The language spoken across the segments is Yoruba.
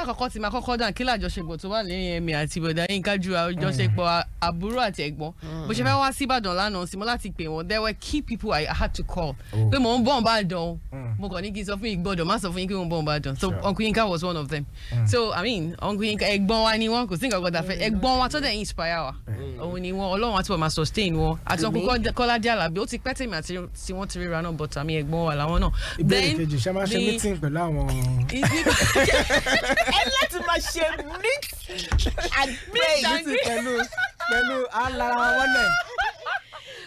Àkọ́kọ́ tí máa kọ́kọ́ dàn kí làjọṣepọ̀ tó wà lẹ́yìn ẹ̀mí àti bọ̀dá Yínká ju àjọṣepọ̀ àbúrò àti ẹ̀gbọ́n. Bó ṣe fẹ́ wá sí Ìbàdàn lánàá sí mo láti pè wọ́n. There were key people I had to call pé mò ń bọ̀ Ìbàdàn o. Mo kàn ní kí n sọ fún yín, gbọ́dọ̀ má sọ fún yín pé mò ń bọ̀ Ìbàdàn. So Uncle Yínká was one of them. So I mean, Uncle Yínká, ẹ̀gbọ́n wa ni wọ́n. Kò sí nǹkan kan tàfẹ́ ẹ̀gbọ́n wa tó dẹ̀ inspire wa, òun ni wọ́n. Ọlọ́run àti wọ́n máa sustain wọn àti Uncle Kọ́ládé Àlàbí. Ó ti pẹ́ tèmi àti tí wọ́n ti ríra náà, but àmì ẹ̀gbọ́n wa làwọn náà. Ìbéèrè kejì, ṣe máa ṣe meeting pẹ̀lú àwọn? Ẹ láti máa ṣe meet and greet. Meeting pẹ̀lú alára wọn wọlé.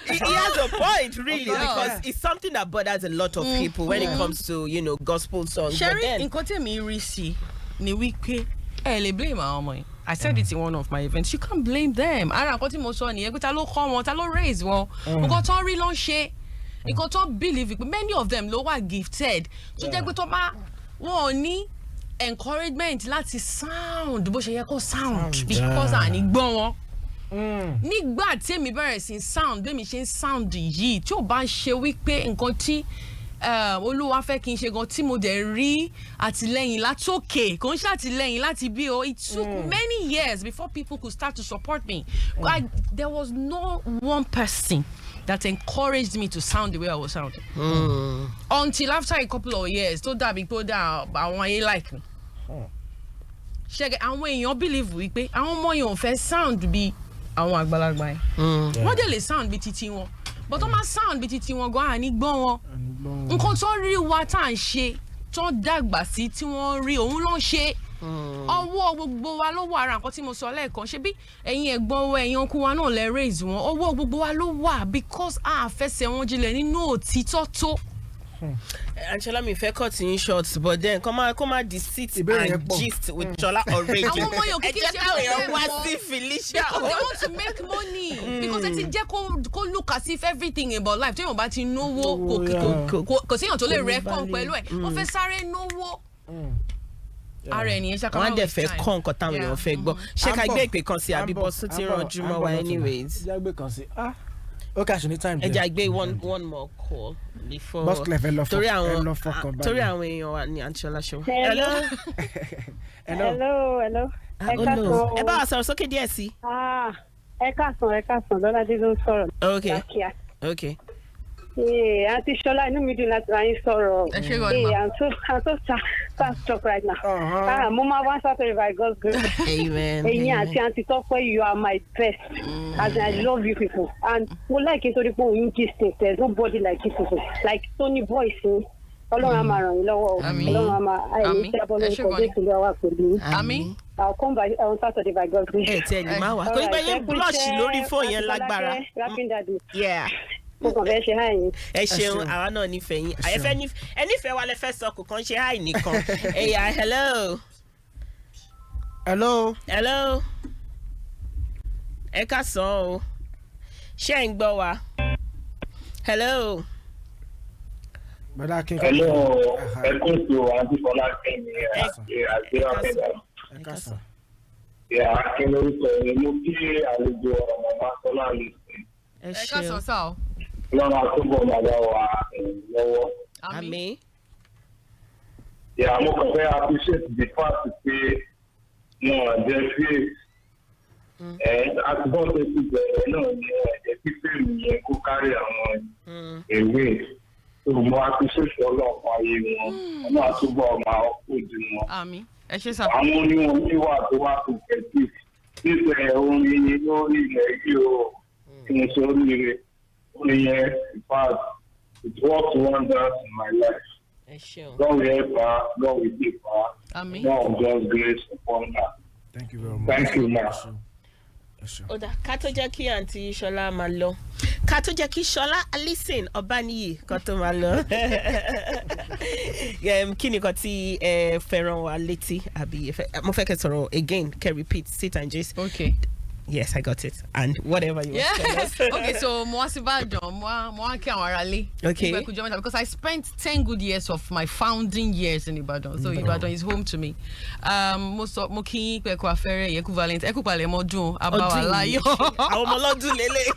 He has a point, really, because it's something that bothers a lot of people when it comes to gospel songs. But Ṣẹ́rí then, nǹkan tèmi rí sí ni wípé ẹ lè blame àwọn ọmọ yìí. I said it in one of my events, you can't blame them. Ara nǹkan tí mo sọ nìyẹn pé ta ló kọ́ wọn, ta ló raise wọn? Nǹkan tó ń rí ló ń ṣe, nǹkan tó ń believe pé many of them ló wà gifted, tó jẹ́ pé tó bá wọn ò ní encouragement láti sound bó ṣe yẹ kó sound, because àní gbọ́ wọn. Nígbà tí èmi bẹ̀rẹ̀ sí sound bí èmi ṣe ń sound yìí, tí ò bá ń ṣe wípé nǹkan tí Olúwa fẹ́ kí n ṣe gan, tí mo dẹ̀ rí àtìlẹ́yìn látòkè, kò ń ṣàtìlẹ́yìn láti bí o. It took many years before people could start to support me. There was no one person that encouraged me to sound the way I was sounding until after a couple of years tó dàbí pé ó dà àwọn ayé like me. Ṣẹ́gẹ̀ àwọn èèyàn believe wípé àwọn ọmọ yẹn ò fẹ́ sound bí àwọn àgbàlagbà yẹn. Wọ́n dẹ̀ lè sound bí titi wọn, but tó máa sound bí titi wọn gan, àní gbọ́ wọn. Nǹkan tó rí wa tá à ń ṣe, tó dàgbà sí, tí wọ́n rí, òun ló ń ṣe. Ọwọ́ gbogbo wa ló wà. Ara nǹkan tí mo sọ lẹ́ẹ̀kan, ṣe bí ẹ̀yin ẹ̀gbọ́n wa, ẹ̀yin uncle wa náà lẹ raise wọn, ọwọ́ gbogbo wa ló wà, because a fẹsẹ̀ wọn jinlẹ̀ nínú òtítọ́ tó. Angela, mi fẹ́ cut in short, but then kọ́ máa di sit Ìbéèrè yẹn and pọ̀. gist with Ṣọlá already. Àwọn ọmọ yòókù Ẹ kì í jẹ́ ṣe káwọn èèyàn pé wá mọ́. sí Felicia. Because they want to make money, because ẹ ti jẹ́ kó look as if everything about life, tí èèyàn bá ti náwó, kò séèyàn tó lè Kò ní rẹ́kọ̀n value. pẹ̀lú ẹ̀. Wọ́n fẹ́ sáré náwó ara ẹ̀ nìyẹn ṣá. Wọ́n á dẹ̀ fẹ́ kọ́ nǹkan táwọn èèyàn fẹ́ gbọ́. Ṣé ká gbé ìpè kan sí, àbí bọ́sùn tí ń ranjú mọ́ wa anyways? Ẹ jẹ́ gbé kan sí. Ah, ó kà sí ní time. Ẹ jẹ́ àgbé one more call before Boss Clef, ẹ lọ torí ẹ lọ fọkàn balẹ̀. Torí àwọn èèyàn wa ní Aunty Ṣọlá ṣe wá. Hello. Hello. Hello, hello. Ah, Ẹ oh káàsán no. o. Ẹ bá wa sọ̀rọ̀ sókè díẹ̀ sí. Ah, ẹ káàsán, ẹ káàsán. Lọ́ládé ló ń sọ̀rọ̀. Ok. Kíákíá. Ok. Ee, Aunty Ṣọlá, inú mi dùn láti bá yín sọ̀rọ̀. Ẹ ṣé gan ni, Ee, ma. I'm so fast talk right now. Ah, mo máa wá Saturday by God's grace. Amen. Ẹ̀yin àti Aunty Tọ́pẹ́, you are my best. As in, I love you people. And mo like nítorí pé òun gist, there's nobody like you people. Like Tony voice ni. Ọlọ́run á máa ràn yín lọ́wọ́ o. Àmín. Ọlọ́run á máa àìní Àmín. jábọ́ Ẹ ṣé lórúkọ gan ni. Jésù ló wà pẹ̀lú yín. Àmín. I'll come by on Saturday by God's grace. Ẹ tiẹ̀ lè má wá kò ní pẹ́ yín blush lórí fóònù yẹn lágbára. Rapping Daddy. Yeah. Mo kàn fẹ́ ṣe hi yín. Ẹ ṣeun. Ṣeun. Àwa náà nífẹ̀ẹ́ yín. Ẹ fẹ́ ẹ nífẹ̀ẹ́ wa lẹ fẹ́ sọ, kò kàn ṣe hi nìkan. Ẹ̀yà, hello. Hello. Hello, ẹ káàsán o, ṣé ẹ̀ ń gbọ́ wa? Hello. Bọ́dá Akin. Hello, ẹ kú ètò, Aunty Fọlákẹ́mi àti àgbéra. Ẹ káàsán. Ìyá Akin lórúkọ mi. Mo kí àlejò ọ̀rọ̀ màmá Sọlá lè sìn. Ẹ Ẹ káàsán ṣeun. sá o. Lọ́nà àtúbọ̀ bàbá wa lọ́wọ́. Àmín. Ìyá, mo kàn fẹ́ appreciate the fact pé wọn ò jẹ́ sí ẹ̀ àtúbọ̀ tó ti bẹ̀rẹ̀ náà ni wọn ò jẹ́ kí fíìmù yẹn kó kárí àwọn ewé tó. Mo appreciate ọlọ́pàá ayé wọn, ọlọ́run àtúbọ̀ máa kó di wọn. Àmín, ẹ ṣé sá. Àwọn oníwọ̀n wíwà tó wá kò kẹ̀tì nífẹ̀ẹ́ orin lórí ilẹ̀ yìí o, kí n sọ oríire orin yẹn. In fact, it worked wonders in my life. Ẹ ṣeun. God will help her, God will keep her. Àmín. More of God's grace upon her. Thank you very much. Thank you, ma. Ẹ ṣeun. Ẹ ṣeun. Ó dà, ká tó jẹ́ kí Aunty Ṣọlá máa lọ, ká tó jẹ́ kí Ṣọlá Alison Ọbáníyì kan tó máa lọ, kí ni nǹkan tí ẹ fẹ́ràn wa létí, àbí mo fẹ́ kẹ́ sọ̀rọ̀ again, kẹ́ repeat sit and gist? Okay. Yes, I got it, and whatever you want to tell us. Okay, so mo wá sí Ìbàdàn, mo wá kí àwọn ará ilé. Okay. Nípa ẹkùjọ mẹ́ta, because I spent 10 good years of my founding years in Ibadan, so Ibadan is home to me. Mo sọ mo kí yín pé ẹkú afẹ́rẹ́ ìyẹ́kú valentine, ẹkú palẹ̀ mọ́ dùn abáwa Ọdún yìí. láyọ̀. Àwọn ọmọ ọlọ́dún lélẹ̀.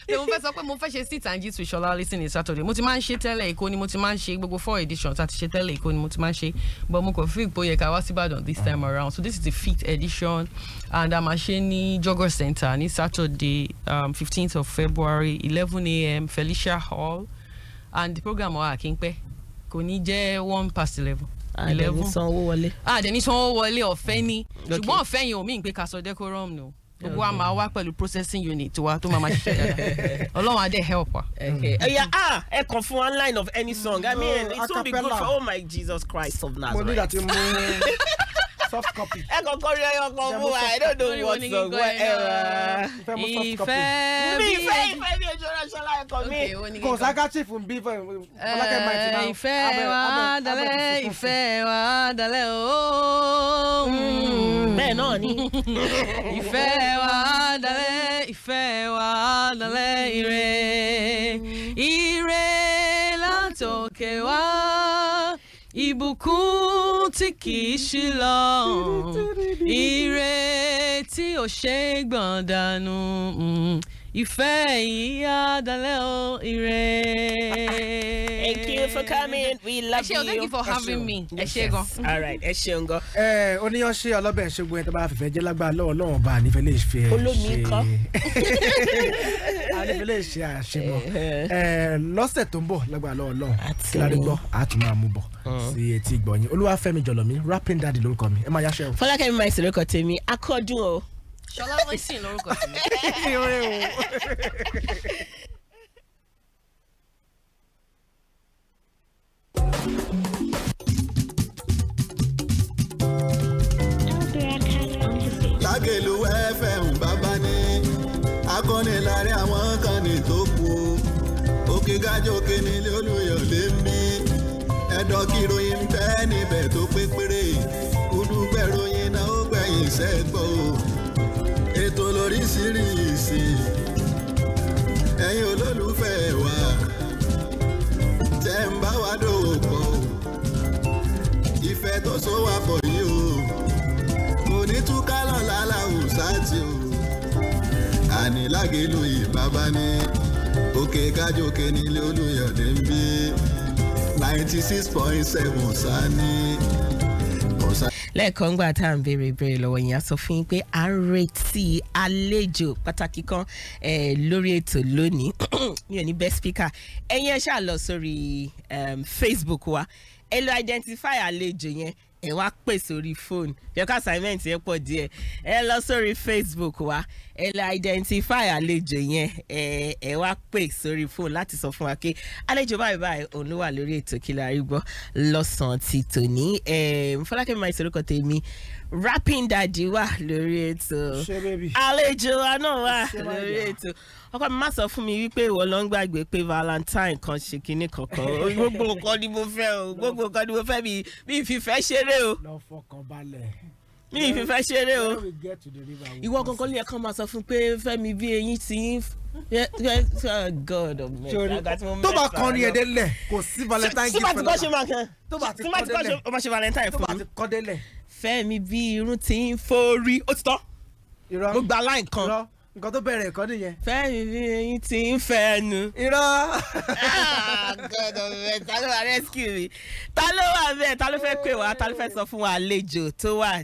Pé mo fẹ́ sọ pé mo fẹ́ ṣe sit and gist with Ṣọlá Allyson ní Saturday. Mo ti máa ń ṣe tẹ́lẹ̀, Èkó ni mo ti máa ń ṣe gbogbo four editions àti ṣe tẹ́lẹ̀, Èkó ni mo ti máa ń ṣe, but mo kàn feel pé ó yẹ ká wá sí Ìbàdàn this time around. So this is the fifth edition and a máa ṣe ní Jogor Center ní Saturday, 15th of February, 11 a.m., Felicia Hall, and the program wa kì í pẹ́, kò ní jẹ́ 11:01. Àdẹ̀ní sanwó wọlé. Àdẹ̀ní sanwó wọlé, ọ̀fẹ́ ni, ṣùgbọ́n ọ̀fẹ́ yẹn ò mí pé ká sọ decorum nù. Gbogbo wa máa wá pẹ̀lú processing unit wa tó máa ma ṣiṣẹ́ dáadáa. Ọlọ́run á dẹ̀ help wa. Okay. Yeah, ah, ẹ kàn fún one line of any song. I mean, No, it won't be good acapella. for, oh my Jesus Christ of Mo ní Nazareth. láti mú soft copy. Ẹ kàn kọrin ẹyọ kan fún wa. I don't know what song, whatever. Fẹ́ mú soft copy. Ìfẹ́ Mi bí ìfẹ́, ìfẹ́ mi ojú ọ̀rọ̀ Ṣọlá ẹ̀kọ́ mi. Okay, ó ní Kò kíkọ́. sáká chief ń bí fún Fọlákẹ́ Mighty náà. Ìfẹ́ wa dalẹ̀, ìfẹ́ wa dalẹ̀ ooo. Bẹ́ẹ̀ náà ni. Ìfẹ́ wa dalẹ̀, ìfẹ́ wa dalẹ̀, ire ire látòkè wá, ìbùkún tí kì í ṣí lọ, ire tí ò ṣe é gbọ̀n dànù, ìfẹ́ yìí á dalẹ̀ o, ire. Thank you for coming. We love Ẹ ṣé o, you. thank you for having me. Ẹ ṣé gan. All right, ẹ ṣeun gan. Ẹ oníyanṣẹ́ ọlọ́bẹ̀ ṣẹ́gun, ẹ tó bá fìfẹ́ jẹ́ lágbára lọ́wọ́ lọ́wọ́ bá nífẹ̀ẹ́ lè fi ẹ Olómi ṣe ńkọ́? Ànífẹ́ lè ṣe àṣemọ ẹ lọ́sẹ̀ tó ń bọ̀ lágbára lọ́wọ́ lọ́wọ́. Àti Kí la rí gbọ́, a tún máa mú bọ̀ sí etí ìgbọ̀nyìn. Olúwafẹ́mi Jọ̀lọ́mí, Rapping Daddy lórúkọ mi, ẹ máa yáṣẹ́ o. Fọlákẹ́mi máa ìsìnlẹ̀ kọ tèmi, akọ́dún o. Ṣọlá Allyson lórúkọ tèmi. Ire o. Lágẹ̀lú FM, bàbá ní akọni láàrin àwọn kan ní tó kù ó òkè gájòkè nílé Olùyọ̀lé ń bí ẹ̀dọ̀ kí ìròyìn ń bẹ́ níbẹ̀ tó pé péré kúdúgbẹ̀ ròyìn náà ó gbẹ̀yìn sẹ́gbọ̀ o, ètò lóríṣiríṣi, ẹ̀yin olólùfẹ́ wa tẹ́ ń bá wa dòwò pọ̀ o, ìfẹ́ tó so wá pọ̀ yìí o kò ní túká lọ́la láwùsá tí o àní. Lágẹ̀lú ìbábá ní òkè kájòkè nílé Olùyọ̀dé ń bí 96.7 sani ọ̀sán. Lẹ́ẹ̀kan gbà tá à ń béèrè ìbéèrè lọ́wọ́ yẹn, a sọ fún yín pé à ń retí àlejò pàtàkì kan lórí ètò lónìí. Mi ò ní best speaker. Ẹ̀yin ẹ ṣáà lọ sórí Facebook wa, ẹ lọ identify àlejò yẹn, ẹ wá pè sórí fóònù. Yẹ ká assignment yẹn pọ̀ díẹ̀. Ẹ lọ sórí Facebook wa, ẹ lọ identify àlejò yẹn, ẹ wá pè sórí fóònù láti sọ fún wa pé àlejò báyìí báyìí òun ló wà lórí ètò Kí la rí gbọ́ lọ́sàn-án ti tòní. Fọlákẹ́mi máa ìsorúkọ tèmi, Rapping Daddy wà lórí ètò. Ṣé baby? Àlejò wa náà wà Ṣé máa lórí yà? ètò. Ọkọ mi, má sọ fún mi wípé ìwọ ló ń gbàgbé pé Valentine kan ṣe kinní kankan o. Gbogbo nǹkan ni mo fẹ́ o, gbogbo nǹkan ni mo fẹ́. Mi ìfìfẹ́ ṣeré o. Lọ fọkàn balẹ̀. Mi ìfìfẹ́ ṣeré o. When we get to the river, we Ìwọ cross gangan ló yẹ kán máa sọ fún pé Fẹ́mi bí eyín ti ń God of mercy. Sori, Àgbà tí mo tó bá mẹ́ta kọrin lọ. ẹ̀ délẹ̀, kò sí Valentine Tí bá gift. ti kọ́ ṣe máa kàn Tó bá ti tí bá ti kọ́ kọ́ ṣe délẹ̀. ó máa ṣe Valentine Tó bá fún ti mi. kọ́ délẹ̀. Fẹ́mi bí irun ti ń forí, ó ti tọ́. Irọ́. Mo gba line kan. Irọ́, nǹkan tó bẹ̀rẹ̀ ẹ̀kọ́ nìyẹn. Fẹ́mi bí eyín ti ń fẹ́nu. Irọ́. Ah, God of mercy, ta ló wà rescue mi? Ta ló wà bẹ́ẹ̀? Ta ló fẹ́ pè wá? Ta ló fẹ́ sọ fún wa àlejò tó wà?